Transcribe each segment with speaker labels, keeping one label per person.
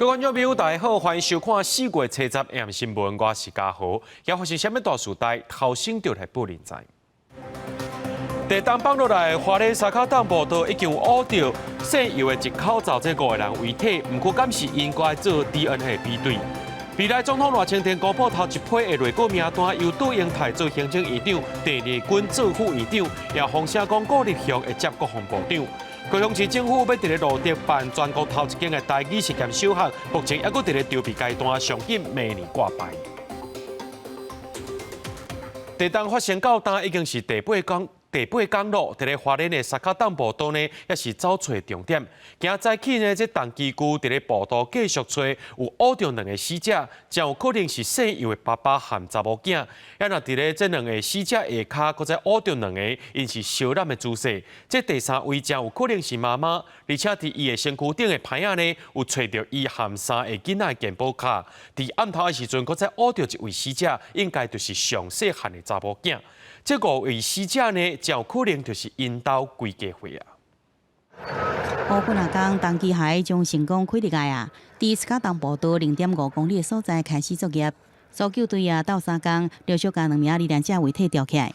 Speaker 1: 各位觀眾朋友，大家好，歡迎收看4月70 AM 新聞，我是嘉豪。今發生啥物大事代，頭先就來報您知。地震放落來，花蓮三跤洞步道已經有挖著姓尤的一口罩這五個人遺體，毋過敢是𪜶閣愛做 DNA 比對。未來總統賴清德公布頭一批的內閣名單，由杜英泰做行政院長，鄭麗君做副院長，也風聲講顧立雄會接國防部長。高雄市政府欲佇咧蘆竹辦全國頭一間的台語實驗小學，目前猶閣佇咧籌備階段，上緊明年掛牌。地震發生到今已經是第八工。第八工咯，佇咧花蓮的三跤洞步道呢，也是走揣重點。今早起呢，這重機具佇咧步道繼續揣，有挖著兩个死者，真有可能是姓尤的爸爸和查某囝。啊，若佇咧這兩个死者下跤，閣再挖著兩个，𪜶是相攬的姿勢。這第三位真有可能是媽媽，而且佇伊的身軀頂的牌仔呢，有揣著伊和三个囡仔的健保卡。佇暗頭的時陣，閣再挖著一位死者，應該就是上細漢的查某囝。這五位死者呢，真有可能就是𪜶兜規家伙啊！
Speaker 2: 烏幾若工，重機械終成功開入來啊！佇三跤洞步道0.5公里的所在開始作業，搜救隊啊鬥相共，陸續共兩名罹難者遺體吊起來。來。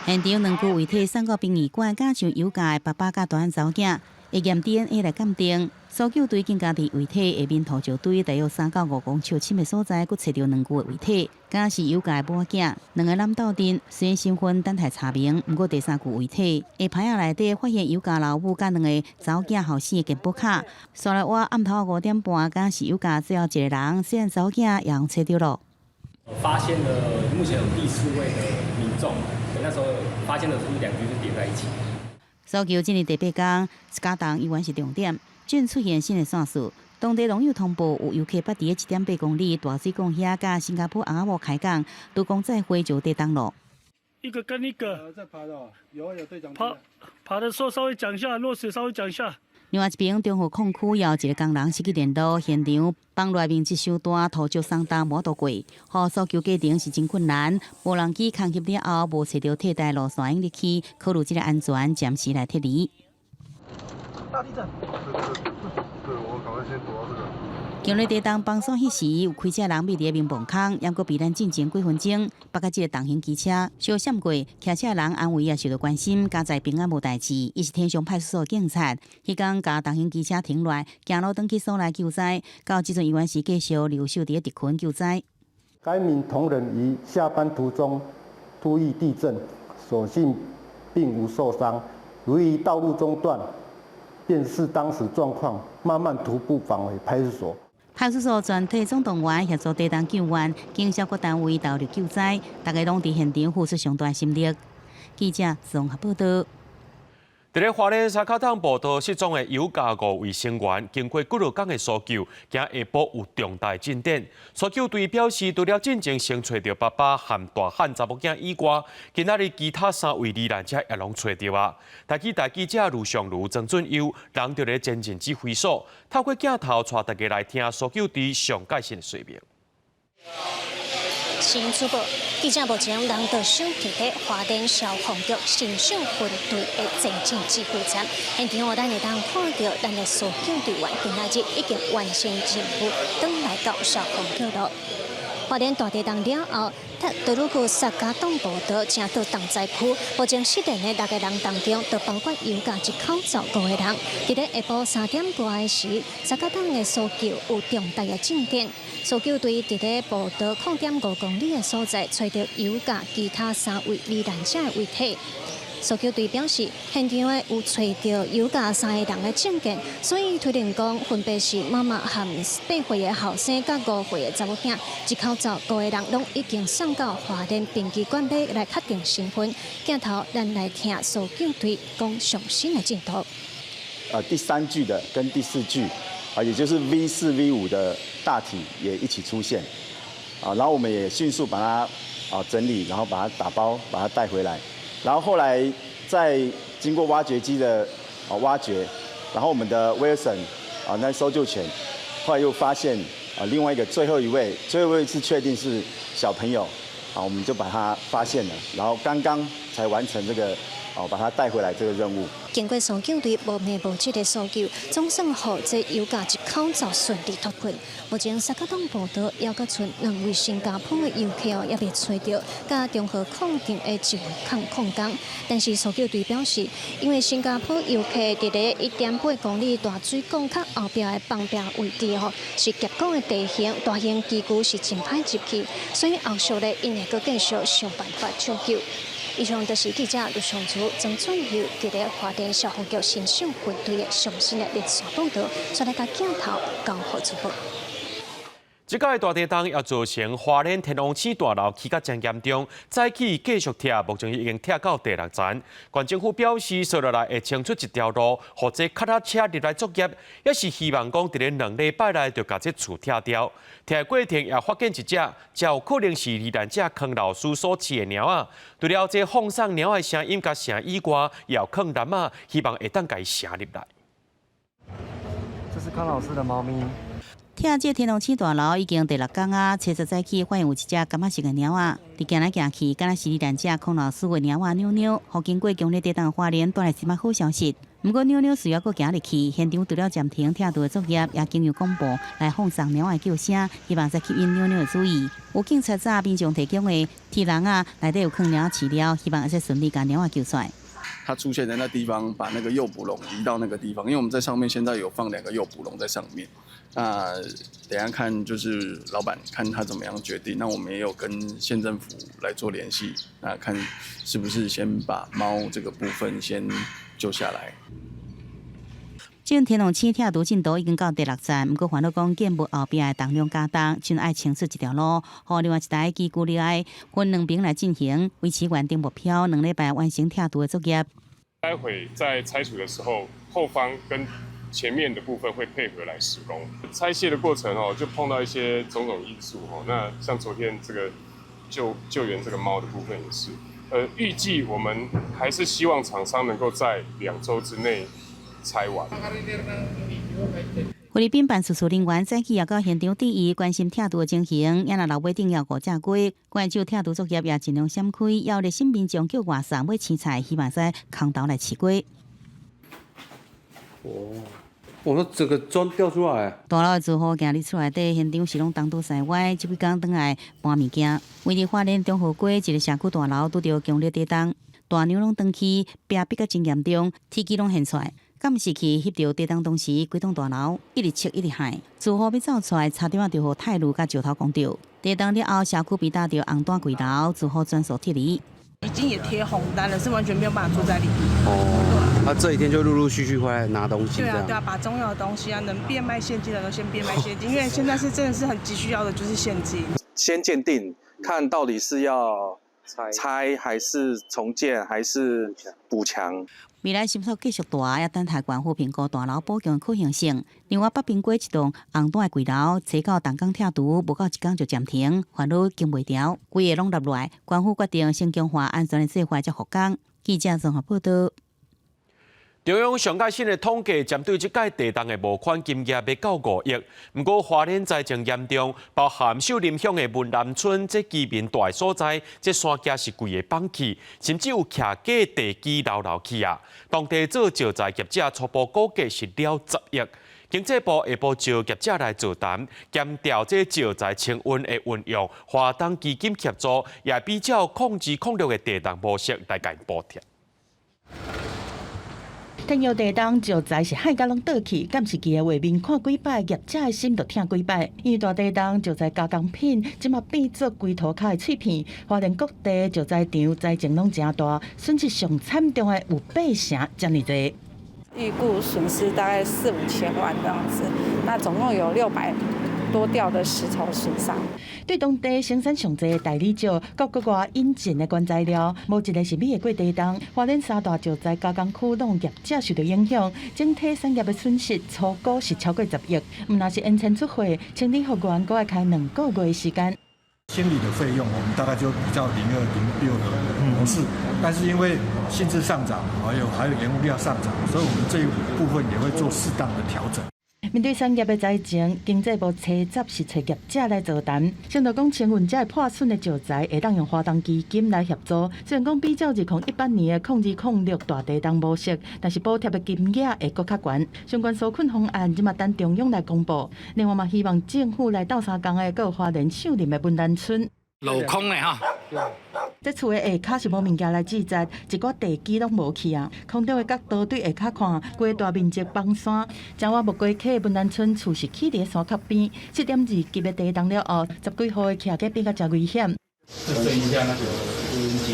Speaker 2: 現場兩具遺體送到殯儀館，佮像尤家的爸爸佮大漢查某囝，會驗 DNA 來鑑定。搜救隊更加佇遺體下面塗石堆，大約3到5公尺深的所在，閣揣著兩具的遺體，敢是尤家的某仔囝，兩个人鬥陣，雖然身份等待查明，毋過第三具遺體下牌仔內底發現尤家老母佮兩个查某囝後生的健保卡。煞來挖暗頭5點半，敢是尤家最後一个人，雖然查某囝也予揣著囉。
Speaker 3: 發現了目前有第四位的民眾，那時候發現的時候兩具是疊在一起。
Speaker 2: 搜救進入第八工，三跤洞依然是重點。正出現新的線索，當地網友通報有遊客捌佇1.8公里大水港遐，佮新加坡尪仔某開講，拄講載貨就地動咯。
Speaker 4: 一個跟一個
Speaker 5: 在爬的，有有對講。
Speaker 4: 爬爬的時候稍微講一下，落水稍微講一下。
Speaker 2: 另外一邊，中和礦區也有一个工人失去聯絡，現場崩落面積傷大，土石鬆動無法度過，予搜救過程是真困難。無人機空翕了後，無揣著替代路線用入去，考慮這个安全，暫時來撤離。
Speaker 5: 大地震。對對對，我趕快先躲到這個。
Speaker 2: 強烈地動崩山彼時，有開車人覕佇咧眠墓空，猶閣避難進前幾分鐘，捌佮這个重型機車相閃過，騎車人安危也受到關心，佳哉平安無代誌。伊是天祥派出所警察，彼工共重型機車停落來，行路轉去所內救災，到這陣依然是繼續留守佇咧地群救災。
Speaker 5: 該名同仁於下班途中突遇地震，所幸並無受傷。由於道路中斷，便視當時狀況，慢慢徒步返回派出所。
Speaker 2: 派出所全體總動員協助地動救援，警消各單位投入救災，大家攏佇現場付出上大心力。記者綜合報道。
Speaker 1: 佇咧花蓮三跤洞步道失蹤的尤家五位成員，經過幾落工的搜救，今下晡有重大進展。搜救隊表示，除了進前先揣著爸爸和大漢查某囝以外，今仔日其他三位罹難者也攏揣著啊。台記台記者盧尚如、曾俊優，人佇咧前進指揮所，透過鏡頭帶大家來聽搜救隊上蓋新的說明。
Speaker 6: 新主播記者目前人就守佇咧花蓮消防局新秀分隊的前進指揮站，現場哦，咱會當看著咱的搜救隊員今仔日已經完成任務，轉來到消防局囉。花蓮大地震了後，大魯閣三跤洞步道成做重災區，目前失聯的六个人當中，就包括尤家一口罩五個人。佇咧下晡3點外時，三跤洞的搜救有重大的進展。搜救隊佇咧步道0.5公里的所在，揣著尤家其他三位罹難者的遺體。搜救隊表示，現場的有揣著尤家三个人的證件，所以推論講分別是媽媽和8歲的後生佮5歲的查某囝，一口罩五個人攏已經送到花蓮殯儀館欲來確定身份。鏡頭，咱來聽搜救隊講上新的進度。
Speaker 7: 第三具的跟第四具，啊，也就是 V4、V5的大體也一起出現，啊，然後我們也迅速把它整理，然後把它打包，把它帶回來。然後後來再經過挖掘機的挖掘，然後我們的威爾森啊那搜救犬，後來又發現啊另外一個最後一位，最後一位是確定是小朋友，啊我們就把他發現了。然後剛剛才完成這個哦，把它帶回來這個任務。
Speaker 6: 經過搜救隊無微不至的搜救，總算予這油價一口罩順利脫困。目前沙卡東步道猶閣賰兩位新加坡的遊客哦，猶未揣著，佮中和礦鎮的一位礦礦工。但是搜救隊表示，因為新加坡遊客佇咧1.8公里大水管較後壁的旁邊位置吼，是夾江的地形，大型機具是真歹入去，所以後續咧𪜶會閣繼續想辦法搶救。以上就是記者陸尚祖、曾俊佑佇咧花蓮消防局神獸分隊的上新的連線報導，煞來共鏡頭交予主播。
Speaker 1: 這擺大地動也造成花蓮天王星大樓起甲真嚴重，早起繼續拆，目前已經拆到第六層。縣政府表示，紲落來會清出一條路，予這腳踏車入來作業，也是希望講佇咧2禮拜內就共這厝拆掉。拆過程也發現一隻，誠有可能是罹難者康老師所飼的貓仔。除了這放送貓仔的聲音佮聲以外，也有囥籃仔，希望會當共伊捎入來。
Speaker 8: 這是康老師的貓咪。
Speaker 2: 拆這天王星大樓已經第六工啊，初十早起發現有一隻柑仔色的貓仔，佇行來行去，敢若是罹難者康老師的貓仔妞妞，予經過強烈地動花蓮帶來一馬好消息。毋過妞妞隨後閣行入去，現場除了暫停拆除的作業，也經由廣播來放送貓仔的叫聲，希望再吸引妞妞的注意。有警察早民眾提供的鐵籠仔內底有囥貓仔飼料，希望會使順利共貓仔救出來。
Speaker 9: 它出現在那地方，把那個誘捕籠移到那個地方，因為我們在上面現在有放兩個誘捕籠在上面。那等下看就是老闆看他怎麼樣決定。那我們也有跟縣政府來做聯繫，那看是不是先把貓這個部分先救下來。
Speaker 2: 這天王星拆除進度已經到第六站，毋過煩惱講建物後壁的重量加重，真愛清出一條路，予另外一台機具入來分兩邊來進行，維持原定目標，2禮拜完成拆除的作業。
Speaker 10: 待會在拆除的時候，後方跟前面的部分會配合來施工。拆卸的過程哦，就碰到一些種種因素哦。那像昨天這個救援這個貓的部分也是，預計我們還是希望廠商能夠在2週之內拆完。
Speaker 2: 菲律賓辦事處人員早起也到現場致意，關心拆除的情形。也若樓尾頂有五隻雞，關注拆除作業也盡量閃開。有熱心民眾叫外送買青菜，希望使空投來飼雞。
Speaker 11: 哦，我說這個磚掉出來。
Speaker 2: 大樓的住戶今日厝內底現場是攏東倒西歪，這幾工轉來搬物件。位佇花蓮中和街一个社區大樓拄著強烈地動，大梁攏斷去，壁壁甲真嚴重，鐵枝攏現出來。監視器翕著地動當時，規棟大樓一直切一直害，住戶欲走出來，差點仔就予泰爐佮石頭摃著。地動了後，社區被打著紅單櫃樓，住戶全數撤離。
Speaker 12: 已經也貼紅單了，是完全沒有辦法住在裡面。
Speaker 11: 哦，那這幾天就陸陸續續回來拿東西。
Speaker 12: 對啊，對啊，把重要的東西啊，能變賣現金的都先變賣現金，因為現在是真的是很急需要的，就是現金。
Speaker 13: 先鑑定，看到底是要拆還是重建，還是補強。
Speaker 2: 未來是否繼續大，也等待縣府評估大樓補強可行性。另外，北平街一棟紅單的櫃樓，初九動工拆除，無夠一工就暫停，煩惱經袂牢，規个攏落來。縣府決定先強化安全的做法，才復工。記者綜合報道。
Speaker 1: 中央上蓋新的統計，針對這擺地動的募款金額欲到5億。毋過花蓮災情嚴重，包含秀林鄉的文南村這居民蹛的所在，這山崎是規个崩去，甚至有徛架地基流流去啊。當地做石材業者初步估計蝕了10億。經濟部下晡召業者來座談，檢調這石材清運的運用，華東基金協助，也比照0.206的地動模式來共補貼。
Speaker 14: 天耀地動石材是害甲攏倒去，監視器的畫面看幾擺，業者的心就疼幾擺。因為大地動石材加工品，這馬變做規塗跤的碎片。花蓮各地石材場災情攏誠大，損失上慘重的有八成遮爾濟。
Speaker 15: 預估損失大概四五千萬這樣子，那總共有600多吊的石頭損傷。
Speaker 14: 對當地生產上濟大理石，佮國外引進的原材料，無一个是免會過地動。花蓮三大石材加工區攏業者受著影響，整體產業的損失初估是超過10億。毋但是延遷出貨，清理復原閣愛開2個月時間。
Speaker 16: 清理的費用，我們大概就比較0206的模式，但是因為薪資上漲，還有原物料上漲，所以我們這一部分也會做適當的調整。
Speaker 14: 面對產業的災情，經濟部車站是揣業者來座談。先頭講清運這破損的石材會當用華東基金來協助。雖然講比照2018年的0206大地動模式，但是補貼的金額會閣較懸。相關紓困方案這馬等中央來公布。另外嘛，希望政府來鬥相共的，閣有花蓮秀林的文蘭村。
Speaker 17: 鏤空的哈。
Speaker 14: 這厝的下跤是無物件來制裁，一寡地基攏無去啊。空中的角度對下跤看，規大面積崩山。彰化木瓜溪文蘭村厝是起佇山腳邊，7.2級的地動了後，十幾戶的徛家變甲誠危險。
Speaker 17: 就剩一下那個錄音機。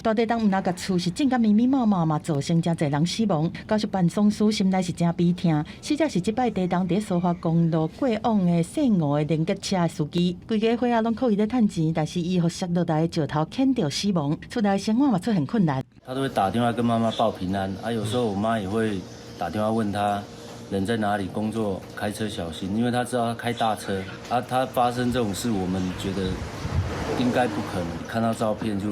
Speaker 14: 大地動毋但共厝是震甲密密麻麻嘛，造成誠濟人死亡。家屬辦喪事，心內是誠悲痛。死者是這擺地動佇蘇花公路過往的細五的連結車的司機，規家伙仔攏靠伊咧趁錢，但是伊予摔落來的石頭牽著死亡，厝內生活嘛出現困難。
Speaker 18: 他都會打電話跟媽媽報平安，啊，有時候我媽也會打電話問他人在哪裡工作，開車小心，因為他知道他開大車，啊，他發生這種事，我們覺得應該不可能，看到照片就。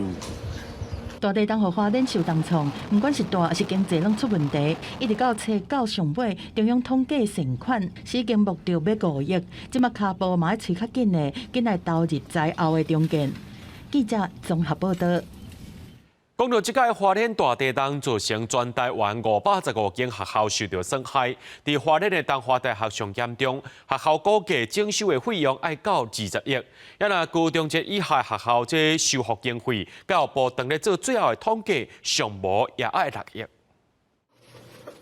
Speaker 14: 大地動予花蓮受重創，毋管是大抑是經濟攏出問題。一直到初九上尾，中央統計善款已經募著欲5億，這馬跤步嘛愛催較緊的，緊來投入災後的重建。記者綜合報道。
Speaker 1: 講到這擺花蓮大地動造成全台灣515間學校受著損害，佇花蓮的東華大學上嚴重，學校估計整修的費用愛到20億。啊若高中職以下學校這修復經費，教育部當咧做最後的統計，上無也愛6億。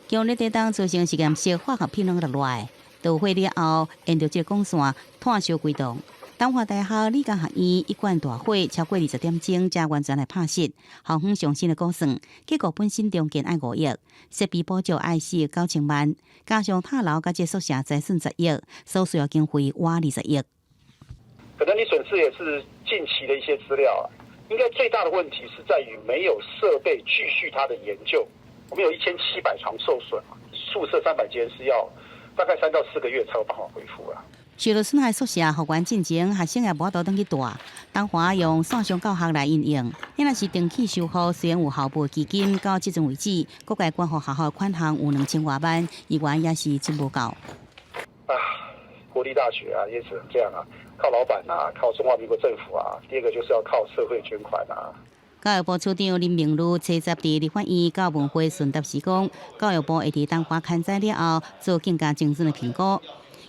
Speaker 2: 強烈地動造成實驗室化學品攏落來，導火了後，沿著這個鋼線炭燒規棟。東華大學理工學院一貫大火超過20點鐘，才完全來拍熄。校方上新的估算，結構本身重建愛5億，設備補救愛4億9千萬，加上塔樓佮這宿舍災損10億，所需要經費倚20億。
Speaker 19: 可能你損失也是近期的一些資料啊。應該最大的問題是在於沒有設備繼續它的研究。我們有1700床受損，宿舍300間是要大概3到4個月才有辦法恢復啊。
Speaker 2: 受到損害宿舍復原進前，學生也無法度轉去蹛。東華用線上教學來因應。若是長期修復，雖然有校部基金，到這陣為止，各界捐予學校款項有2000外萬，依然也是真無夠。
Speaker 19: 啊，國立大學啊，也只能這樣啊，靠老闆啊，靠中華民國政府啊。第二個就是要靠社會捐款啊。
Speaker 2: 教育部處長林明儒初十佇立法院教文會詢答時講，教育部會佇東華勘災了後，做更加精準的評估。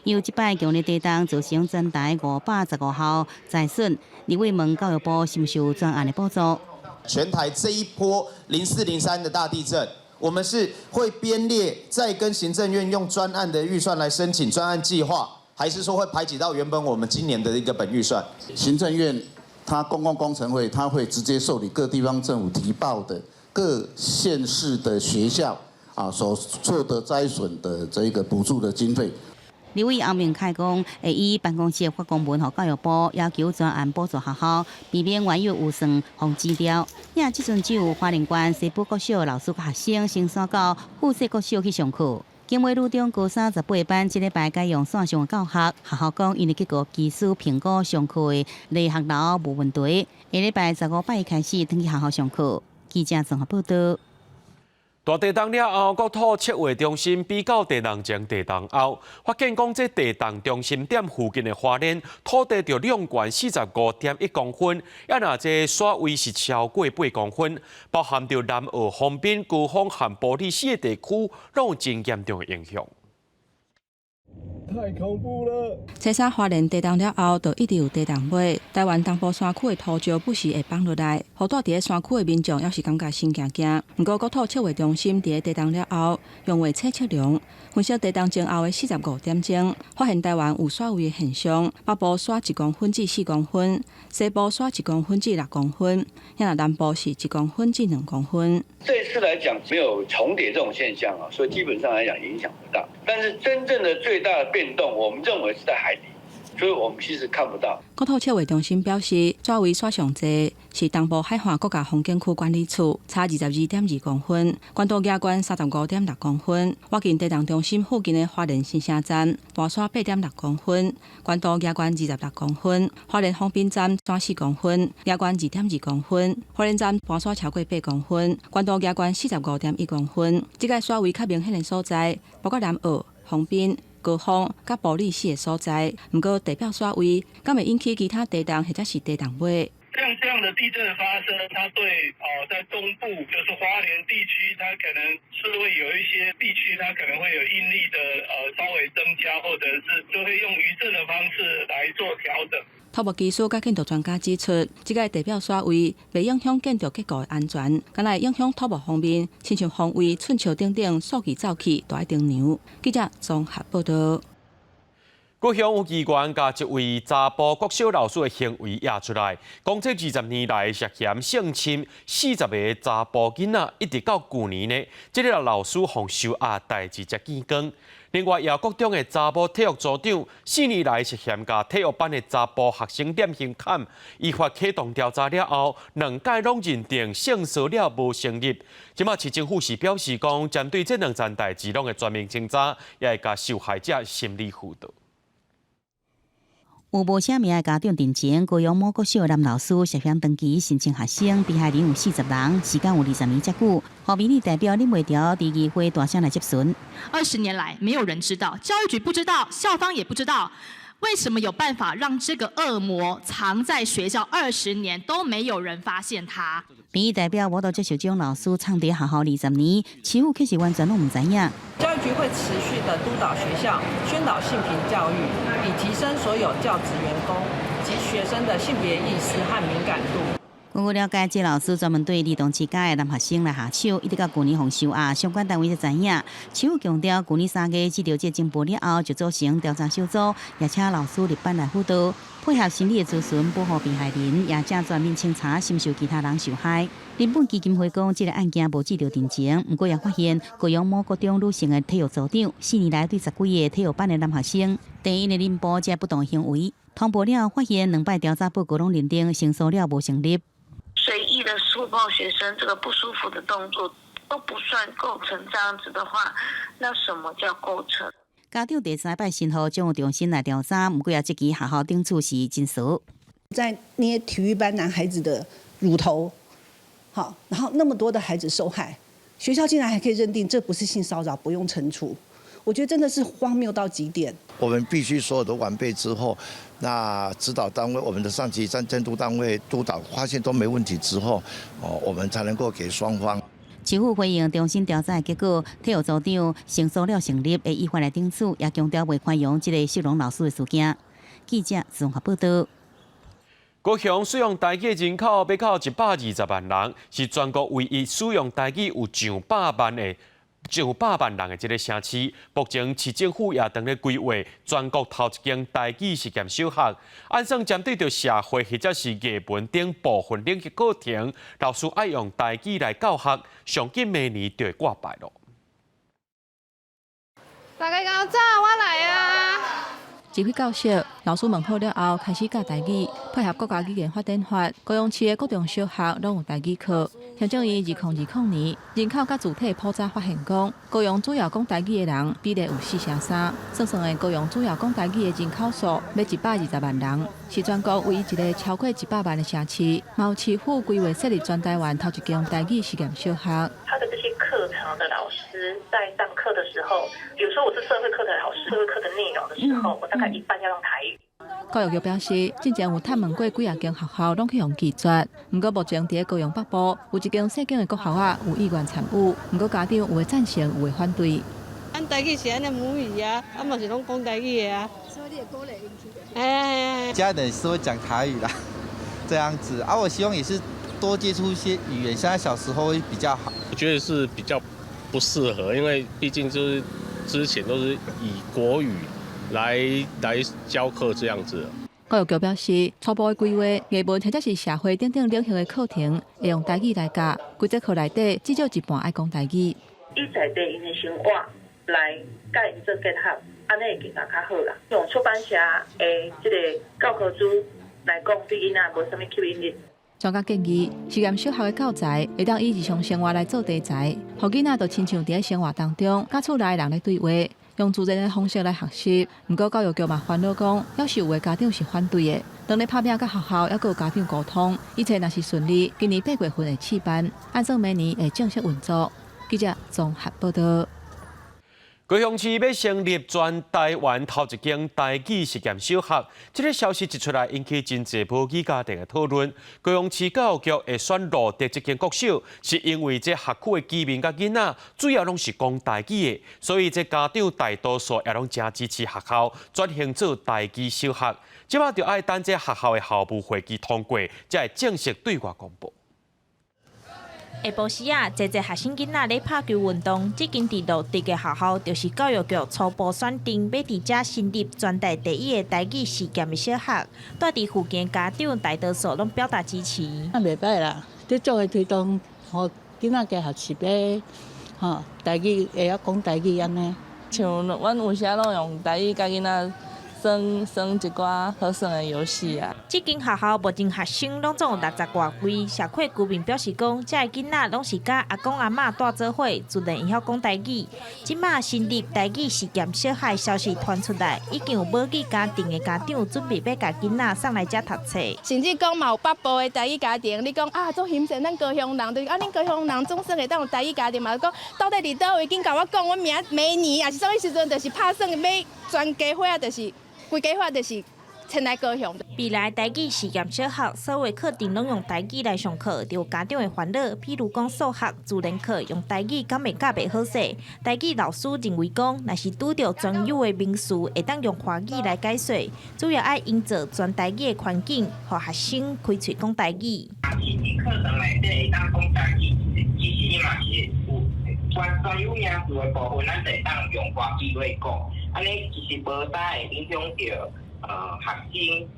Speaker 2: 由這擺強烈地動造成全台515校災損，立委問教育部是毋是有專案的補助？
Speaker 20: 全台這一波0403的大地震，我們是會編列再跟行政院用專案的預算來申請專案計劃，還是說會排擠到原本我們今年的一個本預算？
Speaker 21: 行政院它公共工程會，它會直接受理各地方政府提報的各縣市的學校啊所受的災損的這個補助的經費。
Speaker 2: 立委歐明凱講，會以辦公室發公文予教育部，要求專案補助學校，避免原有預算予擠掉。也這陣只有花蓮縣西埔國小老師佮學生先徙到富士國小去上課。景美女中高三18班，這禮拜改用線上教學，學校講𪜶的結構技師評估上課的離學樓無問題。下禮拜15拜開始轉去學校上課。記者綜合報道。
Speaker 1: 大地動了後，國土測繪中心比較地動前、地動後，發現講這地動中心點附近的花蓮土地著兩懸45.1公分，啊若這沙位是超過8公分，包含著南澳、豐濱、高峰和埔里四個地區，攏有真嚴重的影響。
Speaker 9: 太恐怖了！
Speaker 22: 初三花蓮地動了後，就一直有地動尾。台灣東部山區的土石不時會崩落來，予蹛佇咧山區的民眾猶是感覺心驚驚。毋過國土測繪中心佇咧地動了後，用衛星測量分析地動前後的45點鐘，發現台灣有徙位的現象，北部徙1公分至4公分，西部徙1公分至6公分，遐若南部是1公分至2公分。
Speaker 23: 這次來講沒有重疊這種現象啊，所以基本上來講影響不大。但是真正的最大的變動，我們認為是在海底，所以我們其實看不到。
Speaker 22: 國土測繪中心表示，徙位徙上濟是東部海岸國家風景區管理處，差22.2公分，關島額懸35.6公分。倚近地動中心附近的花蓮新城站，大徙8.6公分，關島額懸26公分。花蓮豐濱站徙4公分，額懸2.2公分。花蓮站搬徙超過8公分，關島額懸45.1公分。這個徙位較明顯的所在，包括南澳、豐濱、高峰佮埔里四个所在。毋過地表徙位，敢會引起其他地動或者是地動尾？
Speaker 3: 像這樣的地震發生，它對哦，在東部就是花蓮地區，它可能是會有一些地區，它可能會有應力的稍微增加，或者是就會用餘震的方式來做調整。
Speaker 22: 土木技師佮建築專家指出，這個地表徙位袂影響建築結構的安全，敢若會影響土木方面，親像方位、寸尺等等數據走去都愛衡量。記者綜合報道。
Speaker 1: 高雄有機關共一位查埔國小老師的行為驗出來，講這20年來涉嫌性侵40個查埔囡仔，一直到舊年呢，這个老師予收押代誌才見光。另外，也國中的查某體育組長4年來涉嫌共體育班的查埔學生踮胸坎，依法啟動調查了後，兩屆攏認定性騷擾無成立。這馬市政府是表示講，針對這兩件代誌攏會全面清查，也會共受害者心理輔導。
Speaker 2: 有無寫名的家長陣前，高雄某國小男老師涉嫌長期性侵學生，被害人有40人，時間有20年遮久。何民意代表忍袂牢，佇議會大聲來質詢。
Speaker 4: 20年來，沒有人知道，教育局不知道，校方也不知道，為什麼有辦法讓這個惡魔藏在學校二十年都沒有人發現他？
Speaker 2: 民意代表無法度接受這種老師藏佇學校20年，市府確實完全攏毋知影。
Speaker 5: 教育局會持續的督導學校，宣導性平教育，以提升所有教職員工及學生的性別意識和敏感度。
Speaker 2: 根據了解，這老師專門對兒童之家的男學生來下手，一直到舊年予收押，相關單位才知影。市府強調，舊年3月接到這情報了後，就組成調查小組，也請老師入班來輔導，配合心理的諮詢，保護被害人，也正全面清查，是毋是有其他人受害。人本基金會講，這个案件無接著定情，毋過也發現高雄某國中女性的體育組長，4年來對十幾个體育班的男學生，佇𪜶的陰部這不當行為，通報了後發現兩擺調查報告攏認定性騷擾無成立。
Speaker 24: 隨意的觸碰學生這個不舒服的動作都不算構成這樣子的話，那什麼叫構成？
Speaker 2: 家長第三擺申訴，將有中心來調查，毋過也這期學校頂處是真傻。
Speaker 25: 在捏體育班男孩子的乳頭，好，然後那麼多的孩子受害，學校竟然還可以認定這不是性騷擾，不用懲處，我覺得真的是荒謬到極點。
Speaker 26: 我們必須所有都完備之後，那指導單位、我們的上級監督單位督導發現都沒問題之後，哦，我們才能夠給雙方。
Speaker 2: 市府回應中心調查的結果，體育組長性騷擾成立，會依法來懲處，也強調袂寬容這个涉攏老師的事件。記者綜合報道。
Speaker 1: 高雄使用台語人口欲到120萬人，是全國唯一使用台語有上百萬人的這个城市。目前市政府也正咧規劃全國頭一間台語實驗小學，按算針對著社會或者是藝文等部分領域課程，老師愛用台語來教學，上緊明年就會掛牌囉。
Speaker 15: 大家較早，我來啊！
Speaker 22: 指揮教室，老師問好了後，開始教台語，配合國家語言發展法，高雄市的國中小學攏有台語課。行政院2020年人口佮住體普查發現講，高雄主要講台語的人比例有4成3，算算的高雄主要講台語的人口數欲120萬人，是全國唯一一个超過100萬的城市。嘛有市府規劃設立全台灣頭一間台語實驗小學。
Speaker 27: 他的這些課程的老師在上課的時候，比如說我是社會課的老師，社會課的內容的時候，我大概一半要用台語。
Speaker 22: 教育局表示，進前有探問過幾仔間學校，攏去予拒絕。毋過目前佇咧高雄北部有一間細間的國校仔有意願參與，毋過家長有的贊成，有的反對。
Speaker 28: 咱台語是咱的母語啊，啊嘛是攏講台語的啊。
Speaker 29: 所以你會鼓勵𪜶去？
Speaker 28: 哎。
Speaker 30: 家人是會講台語啦，這樣子啊，我希望也是多接觸一些語言，現在小時候會比較好。
Speaker 31: 我覺得是比較不適合，因為畢竟就是之前都是以國語來教課這樣子。
Speaker 22: 教育局表示，初步的規劃，藝文或者是社會等等領域的課程，會用台語來教。規節課內底至少一半愛講台語。
Speaker 27: 以在地𪜶的生活來佮𪜶做結合，按呢會更加較好啦。用出版社的這个教科書來講，對囡仔無啥物吸引力。
Speaker 22: 專家建議，實驗小學的教材會當以日常生活來做題材，予囡仔就親像佇咧生活當中，佮厝內人咧對話，用自然的方式來學習。毋過教育局嘛煩惱講，猶是有的家長是反對的。當咧拍拚佮學校，猶閣有家長溝通，一切若是順利，今年8月份會試辦，按算明年會正式運作。記者綜合報道。
Speaker 1: 高雄市欲成立全台灣頭一間台語實驗小學，這个消息一出來，引起真濟母語家庭的討論。高雄市教育局會選蘆竹這間國小，是因為這學區的居民佮囡仔主要攏是講台語的，所以這家長大多數也攏誠支持學校轉型做台語小學。這擺就愛等這學校的校務會議通過，才會正式對外公布。
Speaker 6: 下晡時仔，濟濟學生囡仔咧拍球運動。這間佇蘆竹的學校，就是教育局初步選定欲佇遮成立全台第一个台語實驗的小學。蹛佇附近家長大多數攏表達支持。
Speaker 28: 啊，袂䆀啦，咧做伙推動，予囡仔加學習咧，吼，台語會曉講台語按呢。
Speaker 7: 像阮有時攏用台語共囡仔耍耍一寡好耍的遊戲啊。
Speaker 6: 這間學校目前學生攏總有六十外位，社區居民表示講，遮的囡仔攏是佮阿公阿嬤蹛做伙，自然會曉講台語。這馬成立台語實驗小學的消息傳出來，已經有母語家庭的家長準備欲共囡仔送來遮讀冊。
Speaker 8: 甚至講嘛有北部的台語家庭，你講啊，足欣羨咱高雄人，就是啊，恁高雄人總算會當有台語家庭嘛？講到底佇佗位，緊共我講，阮名明年抑是啥物時陣，就是拍算欲全家伙仔，就是規家伙就是遷來高雄。
Speaker 6: 未來台語實驗小學所有課程攏用台語來上課，就有家長的煩惱。譬如講數學、自然課用台語敢會教袂好勢？台語老師認為講，若是拄著專有的名詞，會當用華語來解說。主要愛營造全台語的環境，予學生開喙講台語。
Speaker 10: 其實課程內底會當講台語，其實伊嘛是有專專有名詞的部分，咱就會當用華語來講。按呢其實無啥會影響著學生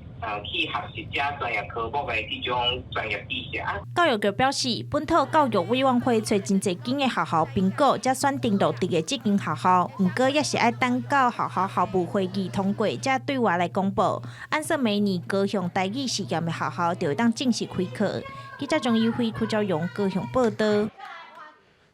Speaker 10: 去學習遮專業科目的這種專業知識啊。
Speaker 6: 教育局表示，本土教育委員會揣真濟間的學校評估，才選定蘆竹的這間學校。毋過，猶是愛等到學校校務會議通過，才對外來公布。按算明年高雄台語實驗的學校就會當正式開課。記者張友輝、柯昭榮高雄報導。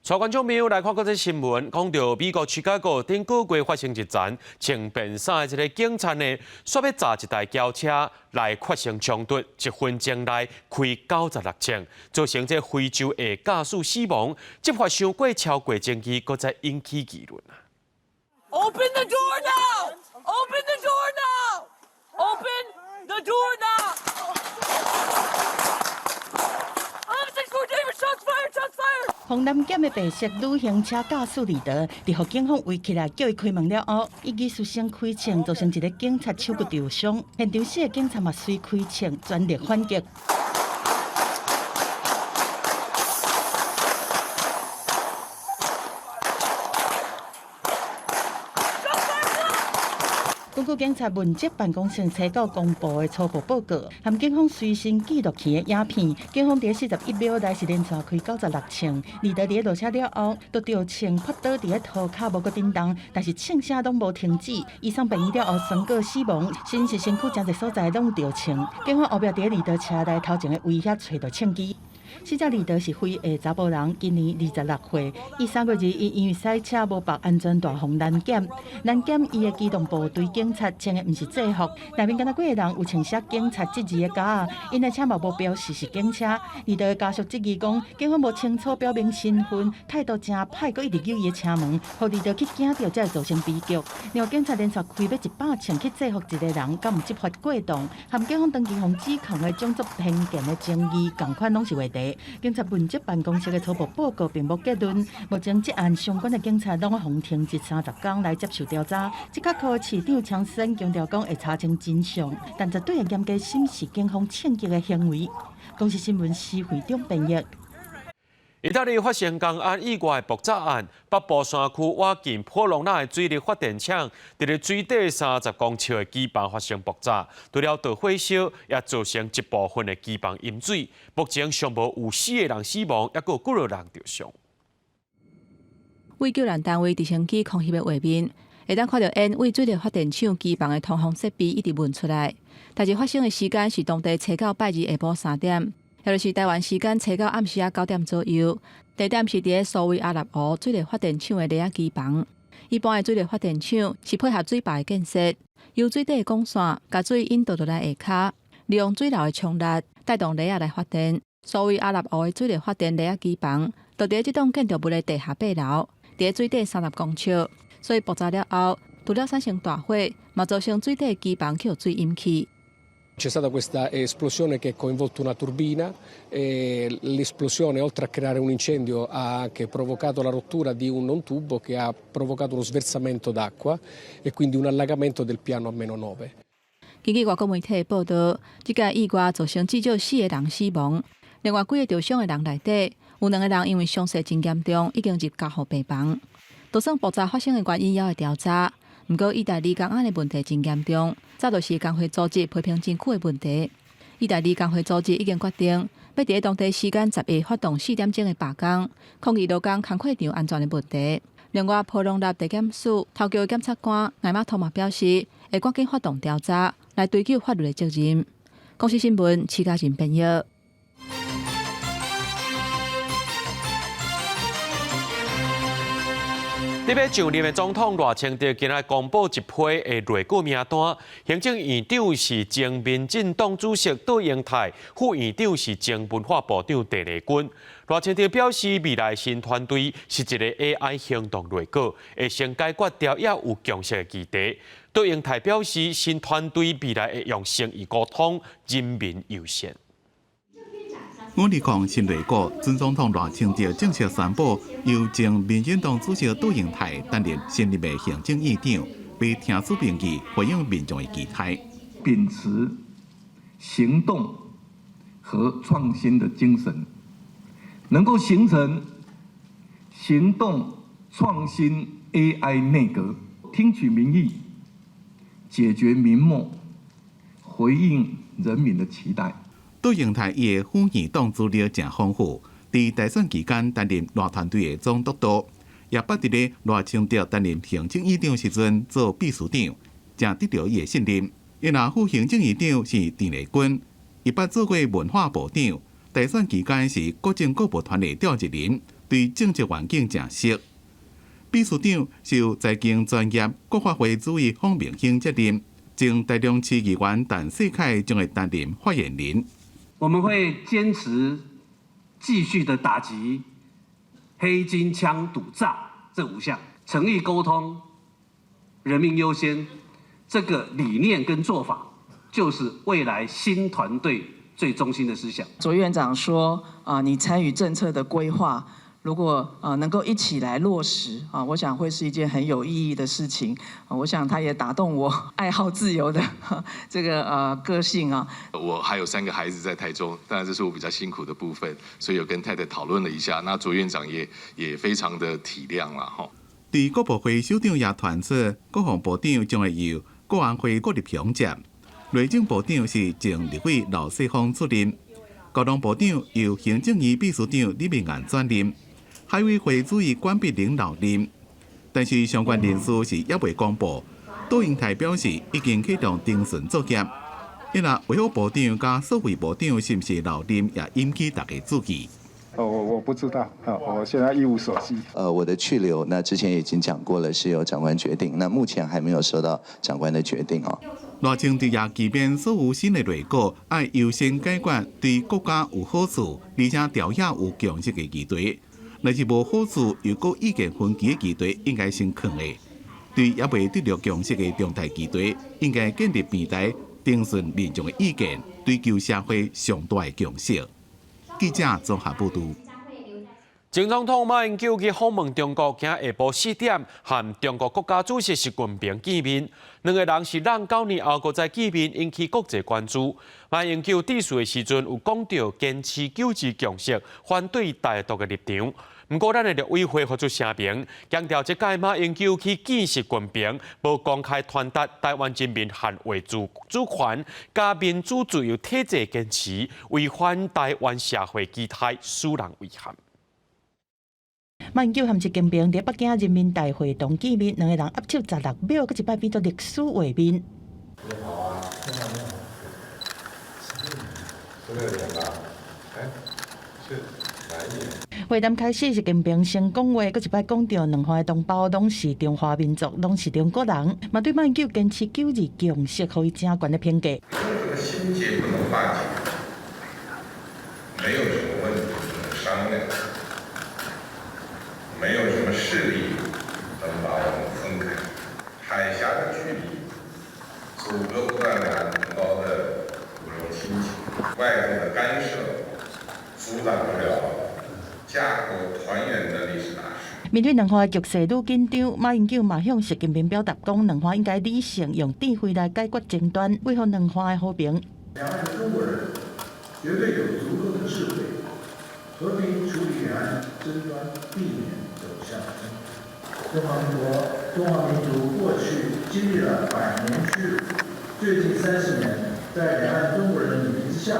Speaker 1: 帶觀眾朋友來看國際新聞，講著美國芝加哥頂個月發生一場穿便衫的這个警察呢，煞欲軋一台轎車來發生衝突，一分鐘內開96槍，造成這非洲裔駕駛死亡，執法傷過超過爭議，閣再引起議論啊。
Speaker 11: Open the door now! Open the door now! Open the door now! David, shots fired! Shots fired!
Speaker 12: 防攔檢的白色旅行車駕駛李德，佇予警方圍起來叫伊開門了後，伊技術性開槍，造成一个警察手骨受傷。現場四个警察嘛隨開槍，全力反擊。根據警察問責辦公室初九公布的初步報告，含警方隨身記錄器的影片，警方佇41秒內是連續開96槍，李德佇咧落車了後，就著槍撲倒佇咧塗跤無閣振動，但是槍聲攏無停止。醫生病院了後宣告死亡，死因是身軀誠濟所在攏有著槍。警方後壁佇咧李德車內頭前的威脅揣著槍支。死者李德是非裔查埔人，今年26歲。伊3月21因為駛車無縛安全帶，予攔檢，攔檢伊的機動部隊警察穿的毋是制服，內面敢若幾个人有穿寫警察這字的夾仔，𪜶的車嘛無標示是警車。李德的家屬質疑講，警方無清楚表明身份，態度誠歹，閣一直扭伊的車門，予李德去驚著，才會造成悲劇。另外，警察連續開欲100槍去制服一个人，敢有執法過當，含警方長期予指控的種族偏見的爭議，仝款攏是話題。警察問責辦公室的初步報告並無結論，目前這案相關的警察攏予停職30天來接受調查。芝加哥市長強森強調講會查清真相，但絕對會嚴格審視警方槍擊的行為。公視新聞施惠中編譯。
Speaker 1: 意大利發生公安意外爆炸案，北部山區瓦近普隆納的水力發電廠，佇咧水底30公尺的機房發生爆炸，除了導火燒，也造成一部分的機房淹水。目前尚無有四个人死亡，猶閣有幾落人著傷。
Speaker 22: 為救援單位直升機空襲的畫面，會當看著煙對水力發電廠機房的通風設備一直噴出來。代誌發生的時間是當地初九拜二下晡3點。也就是台灣時間初九暗時仔9點左右，地點是佇咧蘇維阿納湖水力發電廠的螺仔機房。一般的水力發電廠是配合水壩的建設，由水底的管線共水引導落來下跤，利用水流的衝力帶動螺仔來發電。蘇維阿納湖的水力發電螺仔機房，就佇咧這棟建築物的地下8樓，佇咧水底30公尺。所以爆炸了後，除了產生大火，嘛造成水底機房予水淹去。
Speaker 3: C'è stata questa esplosione che ha coinvolto una turbina e l'esplosione, oltre a creare un incendio, ha anche provocato la rottura di un tubo che ha provocato uno sversamento d'acqua e quindi un allagamento del piano a meno 9.
Speaker 22: 根據外國媒體報道，這個意外造成至少四個人死亡，另外幾个受傷的人內底有兩個人因為傷勢真嚴重，已經入加護病房。就算爆炸發生的原因猶會調查，毋過意大利工安的問題真嚴重，早就是工會組織批評真久的問題。意大利工會組織已經決定，欲佇當地時間10日發動4點鐘的罷工，抗議勞工工課場安全的問題。另外，波隆納地檢署頭橋檢察官艾瑪托馬表示，會趕緊發動調查來追究法律的責任。公視新聞，徐嘉仁編譯。
Speaker 1: 佇欲上任的總統賴清德今仔公布一批的內閣名單，行政院長是前民進黨主席卓榮泰，副院長是前文化部長鄭麗君。賴清德表示，未來新團隊是一個 AI 行動內閣，會先解決掉也有共識的議題。卓榮泰表示，新團隊未來會用誠意溝通，人民優先。
Speaker 9: 520新內閣準總統賴清德正式宣布，由前民進黨主席卓榮泰擔任新任的行政院長，欲聽取民意，回應民眾的期待。
Speaker 13: 秉持行動和創新的精神，能夠形成行動創新 AI 內閣，聽取民意，解決民末，回應人民的期待。
Speaker 9: 卓榮泰伊的副院長資歷誠豐富，佇大選期間擔任賴團隊的總督導，也捌佇咧賴清德擔任行政院長時陣做秘書長，誠得著伊的信任。伊若副行政院長是鄭麗君，伊捌做過文化部長，大選期間是國政顧問團的召集人，對政治環境誠熟。秘書長是由財經專業國發會主委方明興接任，前台中市議員陳世凱將會擔任發言人。
Speaker 14: 我們會堅持繼續的打擊黑金、槍、賭、詐這五項，誠意溝通、人民優先，這個理念跟做法，就是未來新團隊最中心的思想。
Speaker 5: 卓院長說：啊，你參與政策的規劃，如果啊能夠一起來落實啊，我想會是一件很有意義的事情。我想他也打動我愛好自由的這個個性啊。
Speaker 16: 我還有3個孩子在台中，當然這是我比較辛苦的部分，所以有跟太太討論了一下。那卓院長也非常的體諒啦，吼。
Speaker 9: 佇國部會首長也傳出，國防部長將會由國安會郭立雄接，內政部長是前立委劉世芳出任，交通部長由行政院秘書長李明彥轉任。海委會主委管碧玲留任，但是相關人事是猶未公布。卓榮泰表示已經啟動偵訊作業，伊若衛福部長佮數位部長是毋是留任，也引起大家注意。
Speaker 17: 哦，我不知道，我現在一無所知。
Speaker 18: 我的去留，那之前已經講過了，是由長官決定，那目前還沒有收到長官的決定哦。
Speaker 9: 賴清德也期勉所有新的內閣愛優先解決對國家有好處，而且朝野有共識的議題。若是無好處又閣意見分歧的議題，應該先囥下。對猶未得著共識的重大議題，應該建立平台，徵詢民眾的意見，追求社會上大的共識。記者綜合報導。
Speaker 1: 前總統馬英九去訪問中國，今下晡4點和中國國家主席習近平見面，兩个人是09年後閣再見面，引起國際關注。馬英九致辭的時陣有講到堅持九二共識，反對台獨的立場。毋過，咱的陸委會發出聲明，強調這擺馬英九去見習近平，無公開傳達台灣人民捍衛主權、佮民主自由體制堅持，違反台灣社會期待，使人遺憾。
Speaker 12: 馬英九和習近平佇北京人民大會堂見面，兩个人握手16秒，閣一擺變做歷史畫面。
Speaker 19: 你好啊，你好，你好。16年吧？欸，是哪一年？
Speaker 12: 會談開始，習近平先講話，閣一擺講著兩岸的同胞攏是中華民族，攏是中國人，嘛對馬英九堅持九二共識，予伊誠懸的評價。
Speaker 19: 這個心結不能化解，沒有什麼問題不能商量，沒有什麼勢力能把我們分開。阻擋不了家國團圓的歷史大勢。
Speaker 12: 面對兩岸局勢愈緊張，馬英九嘛向習近平表達講，兩岸應該理性用智慧來解決爭端，維護兩岸的和平。
Speaker 2: 兩岸的中國人絕對有足夠的智慧，和平處理兩岸爭端，避免走向衝突。中華民國、中華民族過去經歷了百年屈辱，最近30年，在兩岸中國人的努力之下，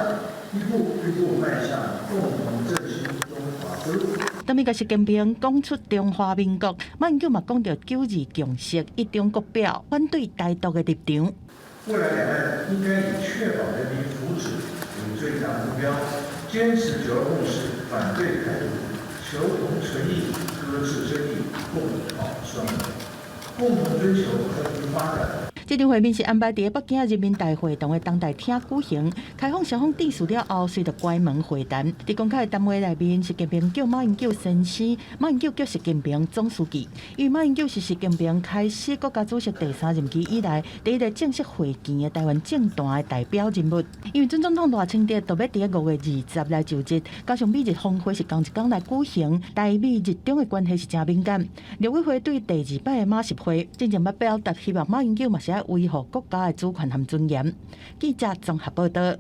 Speaker 2: 一步一步邁向共同振興中華之路。
Speaker 12: 當面共習近平講出中華民國，馬英九嘛講著九二共識、一中各表，反對台獨的立場。
Speaker 2: 未來兩岸應該以確保人民福祉為最大目標，堅持九二共識，反對台獨，求同存異，擱置爭議，共創雙贏，共同追求和平發展。
Speaker 12: 這場會面是安排佇北京人民大會堂的東大廳舉行，開放雙方致辭了後，隨著關門會談。佇公開的談話內面，習近平叫馬英九先生，馬英九叫習近平總書記。因為馬英九是習近平開始國家主席第三任期以來第一个正式會見的台灣政壇的代表人物。因為準總統賴清德就欲佇5月20來就職，加上美日峰會是仝一工來舉行，台美日中的關係是誠敏感。陸委會對第二擺的馬習會，進前捌表達希望馬英九嘛是愛維護國家的主權和尊嚴。記者綜合報道。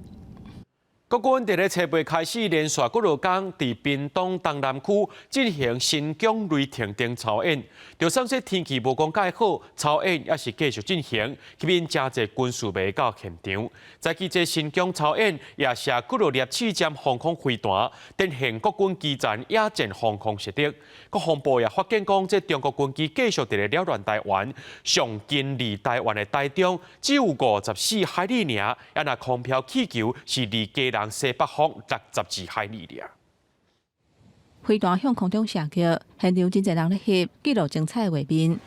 Speaker 1: 國軍佇咧初八開始連續幾落工，佇屏東東南區進行神槍雷霆等操演。就算說天氣無講蓋好，操演也是繼續進行，吸引誠濟軍事迷到現場。早起這神槍操演也射幾落粒刺針防空飛彈，展現國軍基層野戰防空實力。國防部也發現講，這中國軍機繼續佇咧擾亂台灣，上近離台灣的台中只有54海里爾，啊若空飄氣球是離基隆西北方62海里爾。
Speaker 22: 飛彈向空中射擊，現場真濟人咧翕，記錄精彩畫面。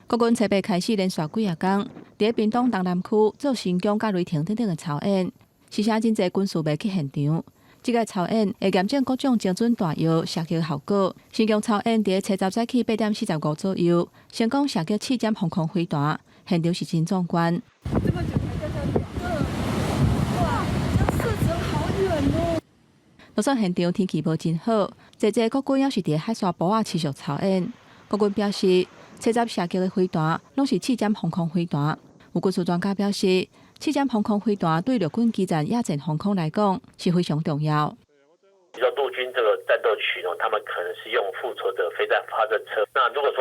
Speaker 22: 國軍初八開始連續幾仔工，佇屏東東南區做神槍佮雷霆等等的操演，時時真濟軍事迷去現場。這个操演會驗證各種精準彈藥射擊效果。神槍操演佇初十早起8點45左右，成功射擊刺針防空飛彈，現場是真壯觀。
Speaker 11: 這麼久才掉下兩個，哇，這射程好遠哦！
Speaker 22: 就算現場天氣無真好，濟濟國軍猶是佇海沙埔仔持續操演。國軍表示，初十射擊的飛彈攏是刺針防空飛彈。有軍事專家表示，刺針防空飛彈對陸軍基層野戰防空來講是非常重要。
Speaker 4: 比如說陸軍這個戰鬥群哦，他們可能是用復仇者飛彈發射車。那如果說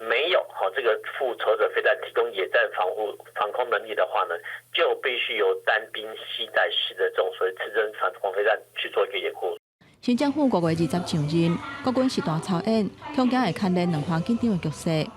Speaker 4: 沒有好這個復仇者飛彈提供野戰防護防空能力的話呢，就必須由單兵攜帶式的這種所謂刺針防空飛彈去做一個掩護。
Speaker 22: 新政府5月20上任，國軍實彈操演，恐驚會牽連兩岸緊張的局勢。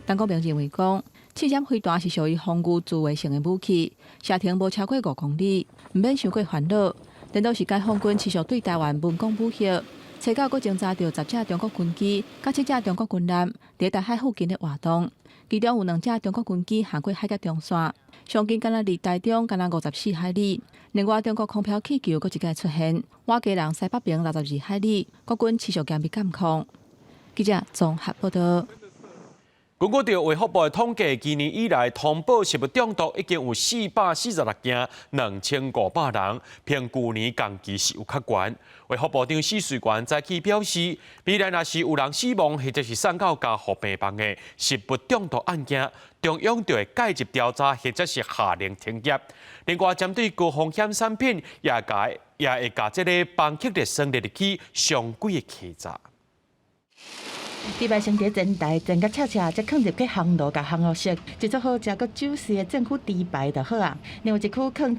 Speaker 22: 陳國明認為講，刺針飛彈是屬於防禦自衛性的武器，射程無超過5公里，毋免傷過煩惱。顛倒是解放軍持續對台灣文攻武嚇，初九閣偵查著10架中國軍機，佮7架中國軍艦佇台海附近咧活動，其中有兩架中國軍機橫過海峽中線，上近敢若離台中敢若54海里。另外，中國空飄氣球閣一擺出現，倚基隆西北爿62海里，國軍持續嚴密監控。記者綜合報道。
Speaker 1: 根據著衛福部的統計，今年以來通報食物中毒已經有446件，2500人，比舊年同期是有較懸。衛福部長許瑞元早起表示，未來若是有人死亡或者是送到加護病房的食物中毒案件，中央就會介入調查，或者是下令停業。另外，針對高風險產品，也會共這个邦克熱酸列入去常規的稽查。
Speaker 12: 豬排先佇煎台煎甲赤赤，才囥入去烘爐共烘予熟，一撮好食閣酒水的政府豬排就好矣。另外一區囥生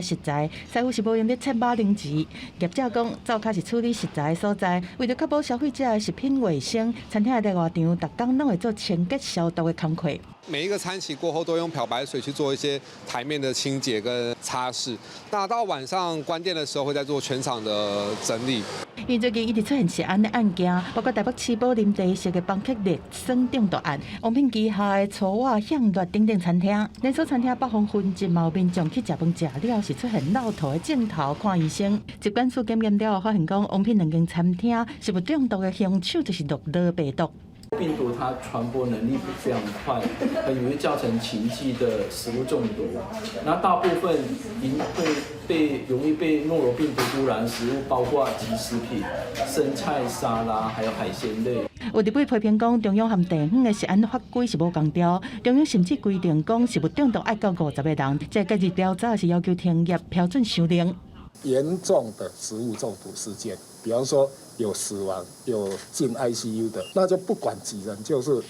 Speaker 12: 食食材，師傅是無閒咧切馬鈴薯。業者講，灶跤是處理食材的所在，為著確保消費者的食品衛生，餐廳的內外場逐工攏會做清潔消毒的工課。
Speaker 19: 每一個餐期過後，都用漂白水去做一些台面的清潔跟擦拭。那到晚上關店的時候，會再做全場的整理。
Speaker 12: 因為最近一直出現食安的案件，包括台北市寶林地食的邦克熱酸中毒案、王品旗下的粗碗向熱等等餐廳，連鎖餐廳北方分店嘛有民眾去食飯食了是出現落吐的症頭，看醫生。疾管署檢驗了後，發現講王品兩間餐廳食物中毒的兇手就是鹿螺病毒。
Speaker 15: 病毒它傳播能力非常快，很容易造成情緒的食物中毒。那大部分因會被容易被諾羅病毒污染食物，包括即食品、生菜沙拉，還有海鮮類。
Speaker 12: 有立委批評講，中央和地方的食安法規是無仝調，中央甚至規定講食物中毒愛到50個人，這個日調早是要求停業標準修訂。
Speaker 17: 嚴重的食物中毒事件，比方說有死亡、有進 ICU 的，那就不管幾人，就是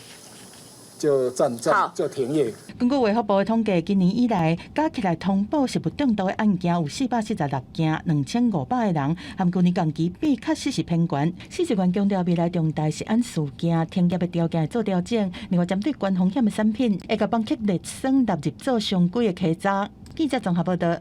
Speaker 17: 就暫暫就停業。
Speaker 12: 根據衛福部的統計，今年以來加起來通報食物中毒的案件有446件，2500個人，和舊年同期比確實是偏懸。試食員強調，未來重大食安事件停業的條件會做調整，另外針對高風險的產品，會共放棄熱霜納入做常規的篩查。記者綜合報道。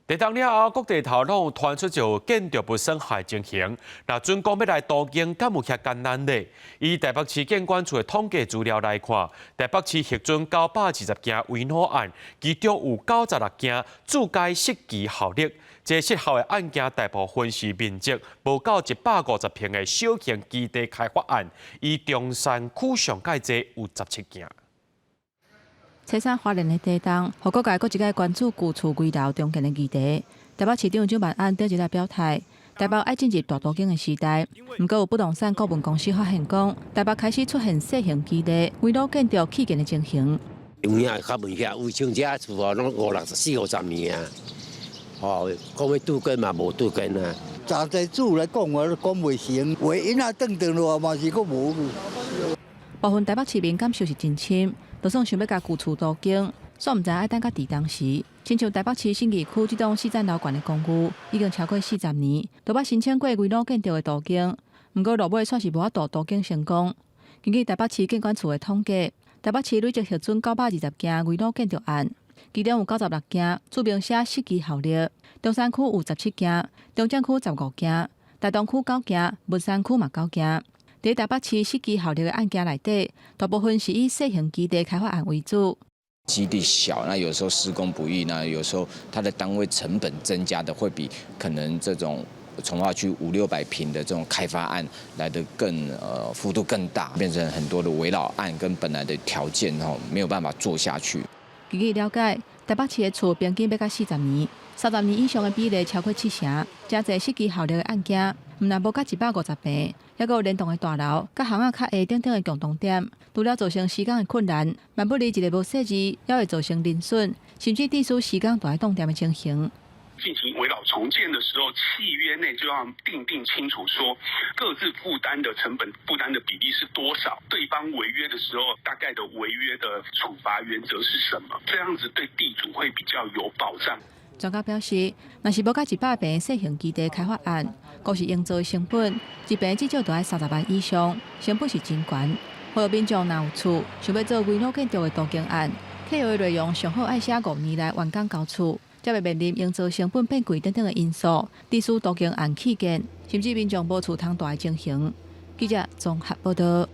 Speaker 1: 地動了後，各地頭攏傳出就建築物損害情形。若準講欲來都更，敢有遐簡單咧？以台北市建管處的統計資料來看，台北市核准920件危老案，其中有96件註解失其效力。這失效的案件大部分是面積無到150坪的小型基地開發案，以中山區上蓋濟有17件。
Speaker 22: 初三花蓮的地動，予各界閣一擺關注舊厝危樓重建的議題。台北市長蔣萬安頂一日表態，台北愛進入大都更的時代。毋過有不動產顧問公司發現講，台北開始出現細型基地、危老建築起建的情形。
Speaker 20: 有影較危險，有像這厝哦，攏五六十四五十年啊，哦，講欲都更嘛無都更啊。
Speaker 21: 從地主來講話，講袂成，話𪜶仔轉轉落嘛是閣無。
Speaker 22: 部分台北市民感受是真深。就算想欲共舊厝都更，煞毋知愛等到佇當時。親像台北市信義區這棟四層樓懸的公寓，已經超過40年，都捌申請過危老建築的都更，毋過落尾煞是無法度都更成功。根據台北市建管處的統計，台北市累計核准920件危老建築案，其中有96件註明寫失其效力。中山區有17件，中正區15件，大同區9件，文山區嘛9件。佇台北市失其效力的案件內底，大部分是以細型基地開發案為主。
Speaker 23: 基地小，那有時候施工不易，那有時候它的單位成本增加的會比可能這種重劃區五六百坪的這種開發案來得更幅度更大，變成很多的危老案跟本來的條件吼沒有辦法做下去。
Speaker 22: 根據了解，台北市的厝平均欲到40年，30年以上的比例超過七成，誠濟失其效力的案件，毋但無到150坪，猶閣有連棟的大樓、佮巷仔較下等等的共同點，除了造成施工的困難，萬不利一个無細膩，猶會造成人損，甚至致使施工大凍點的情形。
Speaker 24: 進行危老重建的時候，契約內就要訂定清楚，說各自負擔的成本、負擔的比例是多少，對方違約的時候，大概的違約的處罰原則是什麼？這樣子對地主會比較有保障。
Speaker 22: 專家表示，若是無到100坪細型基地開發案，光是營造的成本，一坪至少都愛30萬以上，成本是真懸。呼籲民眾若有厝，想欲做危老建築的都更案，契約的內容上好愛寫5年內完工交厝，才袂面臨營造成本變貴等等的因素，致使都更案起建，甚至民眾無厝通蹛的情形。記者綜合報道。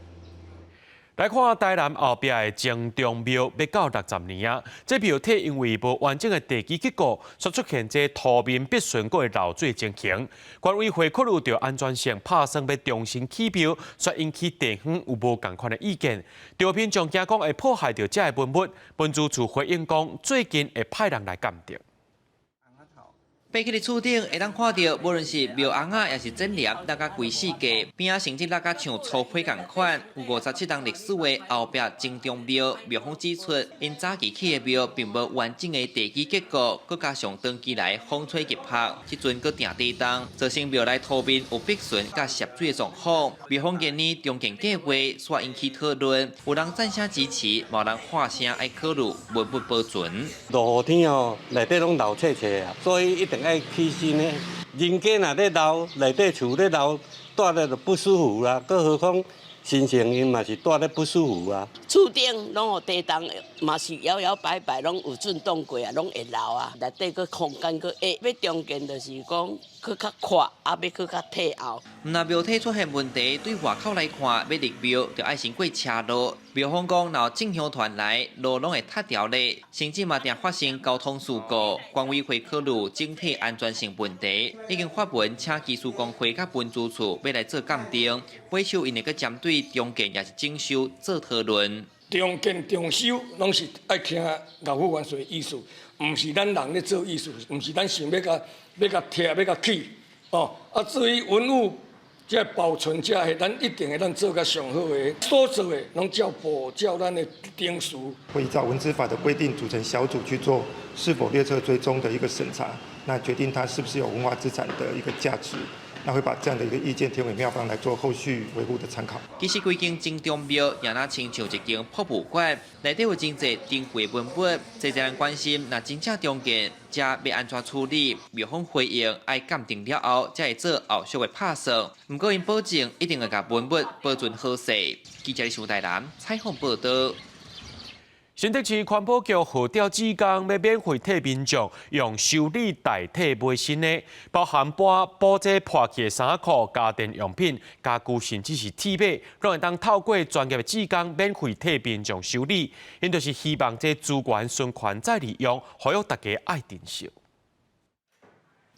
Speaker 1: 來看台南後壁的鄭中廟，欲到60年啊！這廟體因為無完整的地基結構，所出現這塗面筆順閣會漏水情形。管委會考慮著安全性，拍算欲重新起廟，煞引起地方有無仝款的意見。著民眾驚講會破壞著這个文物，文資處回應講，最近會派人來鑑定。
Speaker 25: 爬去佇厝頂，會當看著，無論是廟尪仔，抑是剪簾，落甲規四界，邊仔甚至落甲像粗皮仝款。有57冬歷史的後壁鄭中廟，廟方指出，𪜶早期起的廟並無完整的地基結構，閣加上長期來風吹日曬，這陣閣定地動，造成廟內塗面有筆順佮滲水的狀況。廟方今年重建計劃，煞引起討論，有人贊聲支持，嘛有人喊聲愛考慮文物保存。
Speaker 26: 落雨天哦，內底攏漏脆脆啊，所以一定愛起新的。人家若咧漏，內底厝咧漏，蹛咧就不舒服啦。閣何況神聖𪜶嘛是蹛咧不舒服啊。
Speaker 27: 厝頂攏予地動，嘛是搖搖擺擺，攏有震動過啊，攏會漏啊。內底閣空間閣狹，欲重建就是講閣較闊，啊，欲閣較退後。
Speaker 25: 毋但廟體出現問題，對外口來看，欲入廟就愛先過車路。廟方講，若有進香團來，路攏會塞牢咧，甚至嘛定發生交通事故。管委會考慮整體安全性問題，已經發文請技師公會佮文資處欲來做鑑定，尾手𪜶會閣針對。對重建抑是整修做討論。
Speaker 3: 重建重修攏是愛聽老副元帥的意思，毋是咱人咧做意思，毋是咱想欲共欲共拆欲共起，哦。啊，至於文物這保存這個，咱一定會當做較上好的，所做的攏照步照咱的程序。
Speaker 6: 會依照文資法的規定，組成小組去做是否列冊追蹤的一個審查，那決定它是不是有文化資產的一個價值。那會把這樣的一個意見提給廟方來做後續維護的參考。
Speaker 25: 其實規間金鐘廟也若親像一間博物館，內底有真濟珍貴文物，濟濟人關心，若真正重建，這欲按怎處理？廟方回應愛鑑定了後，才會做後續的拍算。毋過𪜶保證一定會共文物保存好勢。記者徐台南採訪報導。
Speaker 1: 新竹市環保局號召志工欲免費替民眾用修理代替買新的，包含補這破去的衫褲、家電用品、家具，甚至是鐵馬，攏會當透過專業的志工免費替民眾修理。𪜶就是希望這資源循環再利用，呼籲大家愛珍惜。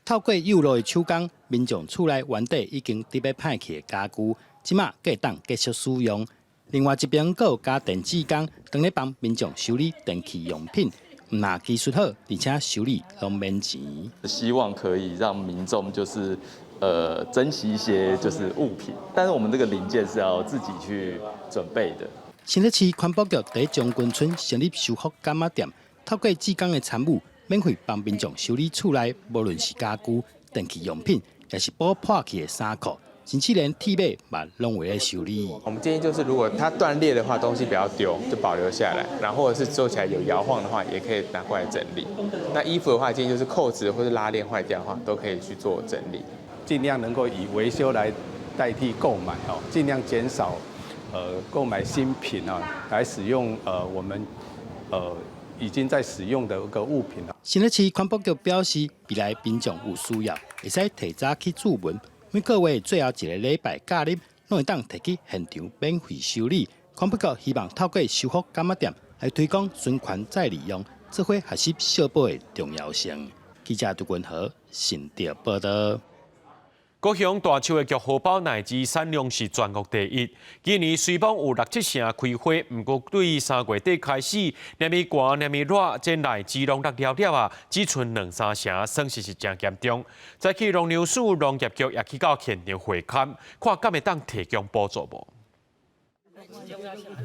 Speaker 7: 透過幼路的手工，民眾厝內原底已經伫欲歹去的家具，這馬閣會當繼續使用。另外一邊，閣有家電志工，當咧幫民眾修理電器用品，毋但技術好，而且修理攏免錢。
Speaker 8: 希望可以讓民眾就是珍惜一些就是物品，但是我們這個零件是要自己去準備的。
Speaker 7: 新竹市環保局佇將軍村成立修復柑仔店，透過志工的參與，免費幫民眾修理厝內，無論是家具、電器用品，抑是補破去的衫褲。甚至連鐵馬嘛攏會來修理。
Speaker 10: 我們建議就是，如果它斷裂的話，東西不要丟，就保留下來。然後或者是做起來有搖晃的話，也可以拿過來整理。那衣服的話，建議就是扣子或者拉鏈壞掉的話，都可以去做整理。
Speaker 13: 盡量能夠以維修來代替購買哦，盡量減少購買新品啊，來使用我們已經在使用的一個物品。
Speaker 7: 新竹市環保局表示，未來民眾有需要，會使提早去註文。每個月最後一个禮拜假日，攏會當提去現場免費修理。環保局希望透過修復柑仔店來推廣循環再利用，做伙學習惜寶的重要性。記者杜君和新竹報導。
Speaker 1: 高雄大樹的玉荷包奶舌產量是全國第一。今年雖罔有六七成開花，毋過對3月底開始，連咪寒連咪熱，這奶舌攏落了了啊，只賰兩三成，損失是誠嚴重。早起農糧署農業局也去到現場會勘，看敢會當提供補助無。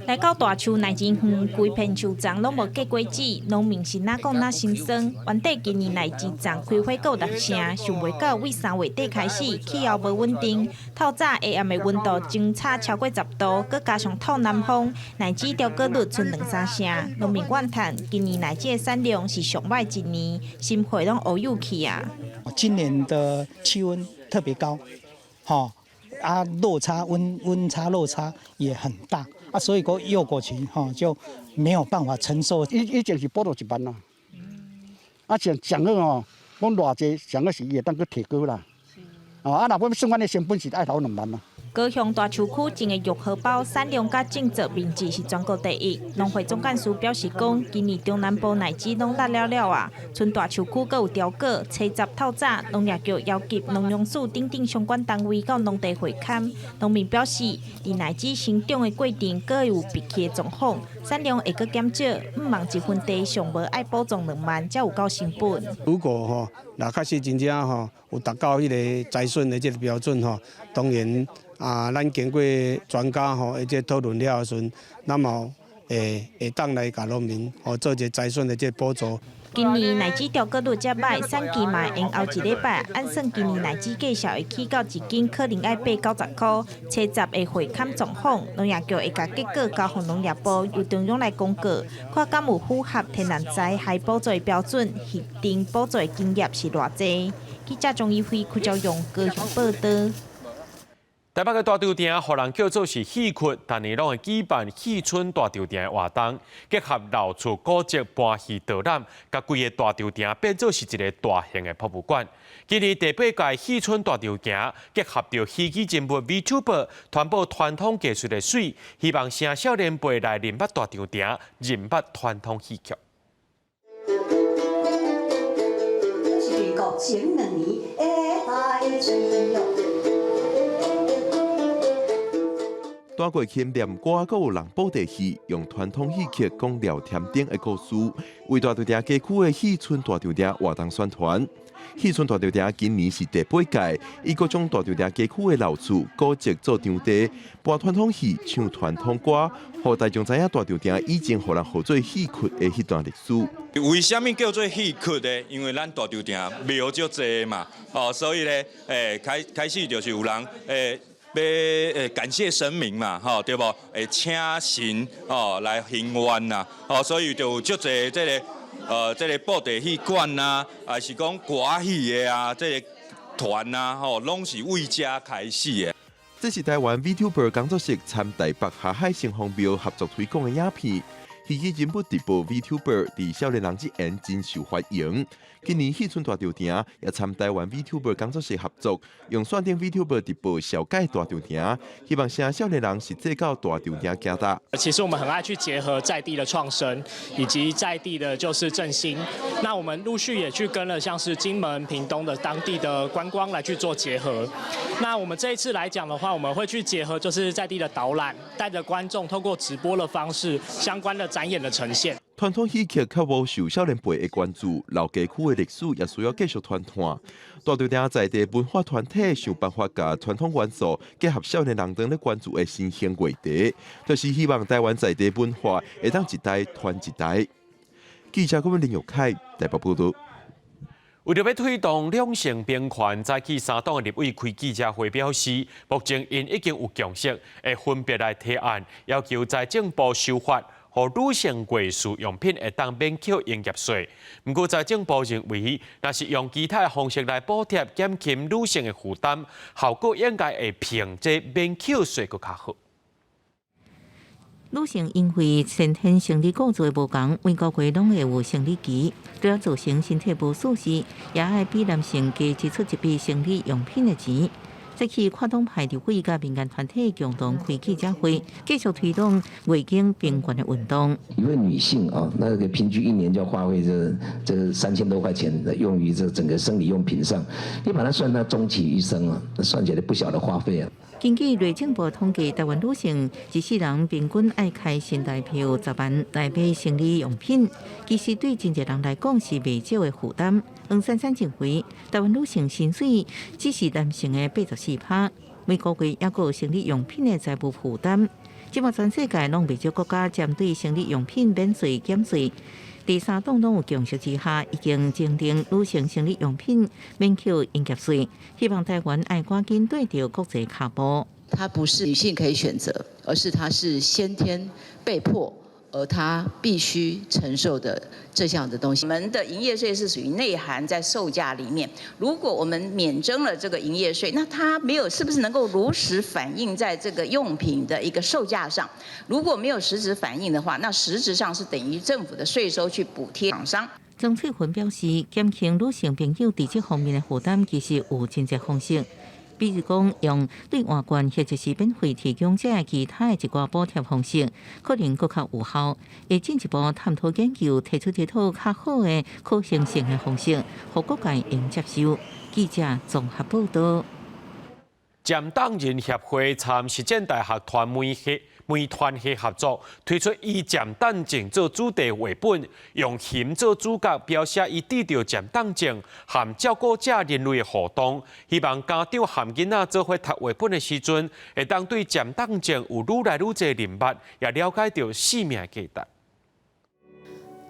Speaker 14: 來到大樹奶舌園，規片樹叢攏無結果子，農民是若講若心酸。原底今年奶舌叢開花閣有六成，想袂到對3月底開始氣候無穩定，透早下暗的溫度相差超過10度，閣加上透南風，奶舌掉果率賰兩三成。農民怨嘆，今年奶舌的產量是上䆀一年，心血攏烏有去啊！
Speaker 28: 今年的氣溫特別高，吼。啊，落差溫差落差也很大啊，所以個幼果期吼就沒有辦法承受。
Speaker 29: 以前是補助1萬啦，啊上上好吼，講偌濟上好是伊會當閣提高啦。哦，啊若欲算阮的成本是愛投2萬啦。
Speaker 14: 高雄大樹區種的玉荷包產量佮種植面積是全國第一。農會總幹事表示講，今年中南部奶舌攏落了了啊，賰大樹區閣有刁果，初十透早，農業局邀集農糧署等等相關單位到農地會勘。農民表示，佇奶舌生長的過程，閣會有閉氣的狀況，產量會閣減少。向望一分地上無愛補助2萬，才有夠成本。
Speaker 30: 如果吼，若確實真正吼有達到彼个災損的這个標準吼，當然啊，咱經過專家吼，彼這討論了後時陣，咱嘛會當來共農民吼做一个災損的這個補助。
Speaker 14: 今年奶舌掉果率遮䆀，產期嘛延後一禮拜。按算今年奶舌價數會起到一斤可能愛八九十箍。初十會會勘狀況，農業局會共結果交予農業部，由中央來公告，看敢有符合天然災害補助的標準，核定補助的金額是偌濟。記者張一輝、柯昭勇高雄報導。
Speaker 1: 台北的大稻埕，予人叫做是戲窟，逐年攏會舉辦戲春大稻埕的活動，結合老厝古蹟搬戲導覽，共規个大稻埕變做是一个大型的博物館。今年第八屆戲春大稻埕結合著虛擬人物 VTuber 傳播傳統藝術的媠，希望青少年輩來認捌大稻埕，認捌傳統戲曲。
Speaker 31: 是民國前兩年的代誌喲。
Speaker 2: 彈過琴念歌，閣有人布袋戲，用傳統戲曲講廖添丁的故事，為大稻埕街區的戲村大稻埕活動宣傳。戲村大稻埕今年是第八屆，以各種大稻埕街區的老厝古蹟做場地，播傳統戲、唱傳統歌，予大眾知影大稻埕以前予人號做戲窟的彼段歷史。
Speaker 4: 為啥物叫做戲窟呢？因為咱大稻埕廟足濟嘛，哦，所以咧，開始就是有人欲感謝神明嘛，吼，對無？會請神哦來還願啦，哦，所以就有足濟這個布袋戲館啊，還是講歌戲的啊，這個團啊，吼，攏是為遮開始的。
Speaker 2: 這是台灣 VTuber 工作室參台北霞海城隍廟合作推廣的影片。虛擬人物直播 VTuber 佇少年人之間真受歡迎。今年戲村大稻埕也參台灣 VTuber 工作室合作，用線頂 VTuber 直播紹介大稻埕，希望讓少年人實際到大稻埕行踏。
Speaker 5: 其實我們很愛去結合在地的創生，以及在地的就是振興。那我們陸續也去跟了像是金門、屏東的當地的觀光來去做結合。那我們這一次來講的話，我們會去結合就是在地的導覽，帶着觀眾透過直播的方式，相關的展演的呈現。
Speaker 2: 傳統戲曲較無受少年輩的關注，老街區的歷史也需要繼續傳傳。大稻埕在地文化團體想辦法共傳統元素結合少年人當咧關注的新興話題，就是希望台灣在地文化會當一代傳一代。記者郭林玉凱台北報道。
Speaker 1: 為著欲推動兩性平權，早起三黨的立委開記者會表示，目前𪜶已經有共識，會分別來提案，要求財政部修法，予女性月事用品會當免扣營業稅。毋過財政部認為，若是用其他的方式來補貼減輕女性的負擔，效果應該會比這免扣稅閣較好。
Speaker 9: 女性因為先天生理構造的無仝，每個月攏會有生理期，除了造成身體無舒適，也愛比男性加支出一筆生理用品的錢。這次跨黨派立委佮民間團體共同開記者會，繼續推動月經平權的運動。
Speaker 11: 一位女性啊，那個平均一年就要花費這3000多塊錢用於這整個生理用品上，你把它算到終其一生啊，算起來不小的花費啊。
Speaker 9: 根據內政部統計，台灣女性一世人平均愛開新台幣10萬來買生理用品，其實對真濟人來講是袂少的負擔。黃珊珊認為，台灣女性薪水只是男性的84%，每個月猶閣有生理用品的財務負擔。這馬全世界攏袂少國家針對生理用品免稅減稅。佇三黨攏有共識之下，已經增訂女性生理用品免扣營業稅，希望台灣愛趕緊綴著國際跤步。
Speaker 12: 它不是女性可以選擇，而是它是先天被迫，而她必須承受的這項的東西。
Speaker 15: 我們的營業稅是屬於內含在售價裡面，如果我們免徵了這個營業稅，那它沒有是不是能夠如實反映在這個用品的一個售價上？如果沒有實質反映的話，那實質上是等於政府的稅收去補貼廠商。
Speaker 9: 曾翠雲表示，減輕女性朋友佇這方面的負擔，其實有真濟方式。比如講，用兌換券或者是免費提供這其他的一寡補貼方式，可能閣較有效。會進一步探討研究，提出一套較好的可行性的方式，予各界用接受。記者綜合報道。
Speaker 1: 漸凍人協會參實踐大學傳媒系媒團系合作，推出以漸凍症做主題繪本，用熊做主角，描寫伊得著漸凍症和照顧者人類的互動。希望家長和囡仔做伙讀繪本的時陣，會當對漸凍症有愈來愈濟認捌，也了解著生命的價值。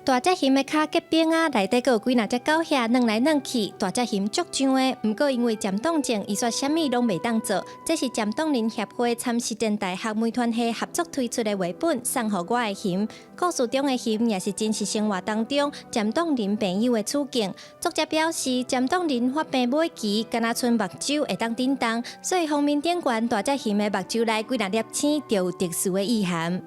Speaker 16: 大隻熊的跤結冰仔，內底閣有幾若隻狗遐轉來轉去。大隻熊足壯的，毋過因為漸凍症，伊煞啥物攏袂當做。這是漸凍人協會參實踐大學媒傳系合作推出的繪本，送予我的熊。故事中的熊也是真實生活當中漸凍人朋友的處境。作者表示，漸凍人發病尾期，敢若賰目睭會當振動，所以封面頂懸大隻熊的目睭內幾若粒星，就有特殊的意涵。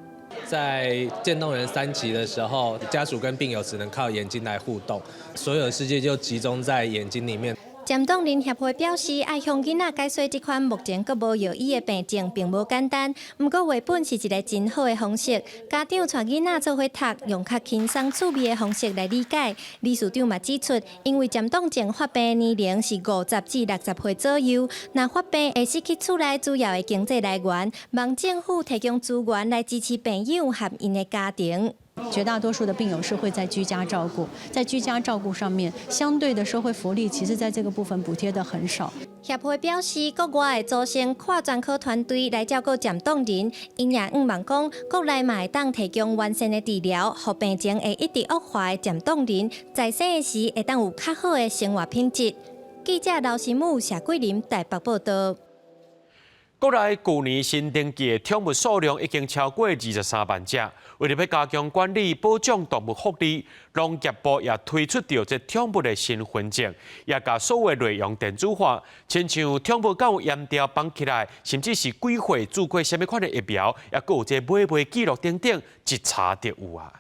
Speaker 17: 在漸凍人3級的時候，家屬跟病友只能靠眼睛來互動，所有的世界就集中在眼睛裡面。
Speaker 16: 漸凍人協會表示，愛向囡仔解說這款目前閣無藥醫的病症，並無簡單。毋過繪本是一个真好的方式，家長帶囡仔做伙讀，用較輕鬆趣味的方式來理解。理事長嘛指出，因為漸凍症發病年齡是50至60歲左右，若發病會失去厝內主要的經濟來源，望政府提供資源來支持病友和𪜶的家庭。
Speaker 3: 絕大多數的病友是會在居家照顧，在居家照顧上面，相對的社會福利，其實在這個部分補貼的很少。
Speaker 16: 協會表示，國外會組成跨專科團隊來照顧漸凍人，𪜶也向望講，國內嘛會當提供完善的治療，予病情會一直惡化的漸凍人，在生的時會當有較好的生活品質。記者劉新武、謝桂林台北報道。
Speaker 1: 國內舊年新登記的寵物數量已經超過23萬隻。為著欲加強管理、保障動物福利，農業部也推出著這寵物的身份證，也共所有內容電子化，親像寵物敢有驗掉綁起來，甚至是幾歲注過啥物款的疫苗，也閣有這買賣記錄等等，一查就有啊。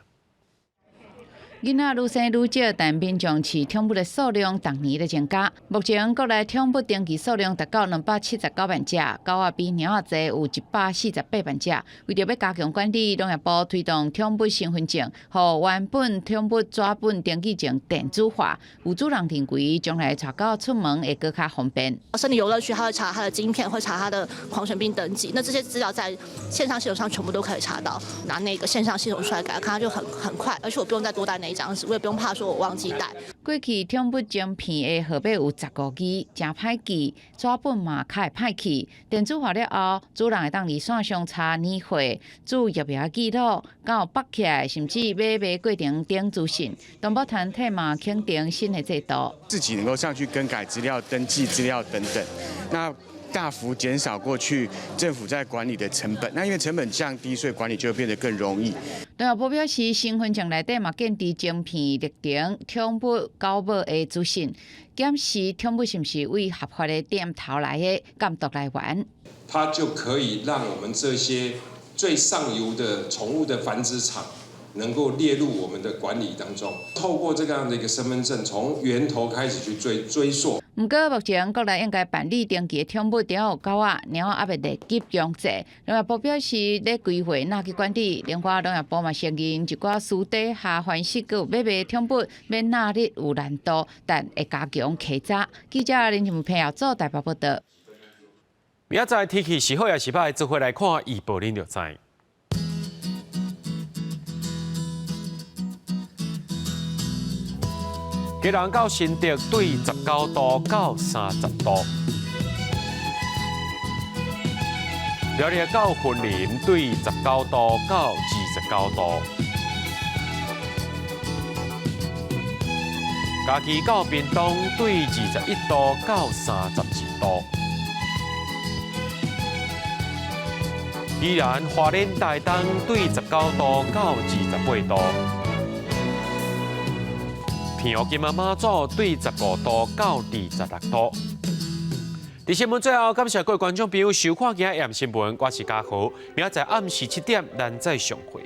Speaker 6: 囡仔愈生愈少，但民眾飼寵物的數量逐年咧增加。目前國內寵物登記數量達到279萬隻，狗仔比貓仔濟有148萬隻。為著欲加強管理，農業部推動寵物身份證，予原本寵物紙本登記證電子化。有主人認為，將來帶狗出門會閣較方便。
Speaker 18: 森林遊樂區，他會查他的晶片，會查他的狂犬病登記。那這些資料在線上系統上全部都可以查到。拿那個線上系統出來給他看，他就很快，而且我不用再多帶那一張紙，我也不用怕說我忘記帶。
Speaker 6: 過去寵物晶片的號碼有15支，誠歹記，紙本嘛較會歹去。電子化了後，主人會當佇線上查年歲、注疫苗記錄，敢有綁起來，甚至買賣過程等資訊。動保團體嘛肯定新的制度，
Speaker 10: 自己能夠上去更改資料、登記資料等等，那大幅減少過去政府在管理的成本。那因為成本降低，所以管理就會變得更容易。
Speaker 6: 農業部表示，身份證內底嘛建置晶片歷程、寵物狗母的資訊，檢視寵物是毋是對合法的店頭來的監督來源。
Speaker 25: 它就可以讓我們這些最上游的寵物的繁殖場能夠列入我們的管理當中，透過這樣的一個身份證，從源頭開始去追溯。
Speaker 6: 毋過目前國內應該辦理登記的寵物，除有狗仔、貓仔猶未列入強制。農業部表示，咧規劃納去管理。另外，農業部嘛承認，一寡私底下繁殖閣有買賣寵物，欲納入有難度，但會加強稽查。記者林靜平做台北報道。
Speaker 1: 明仔載天氣是好抑是䆀，做伙來看預報，恁就知。基隆到新竹對19度到30度，苗栗到雲林對19度到29度，嘉義到屏東對21度到32度，宜蘭花蓮台東對19度到28度。澎湖金門馬祖對15度到26度。佇新聞最後，感謝各位觀眾朋友收看今仔日新聞，我是嘉豪，明仔載暗時7點，咱再相會。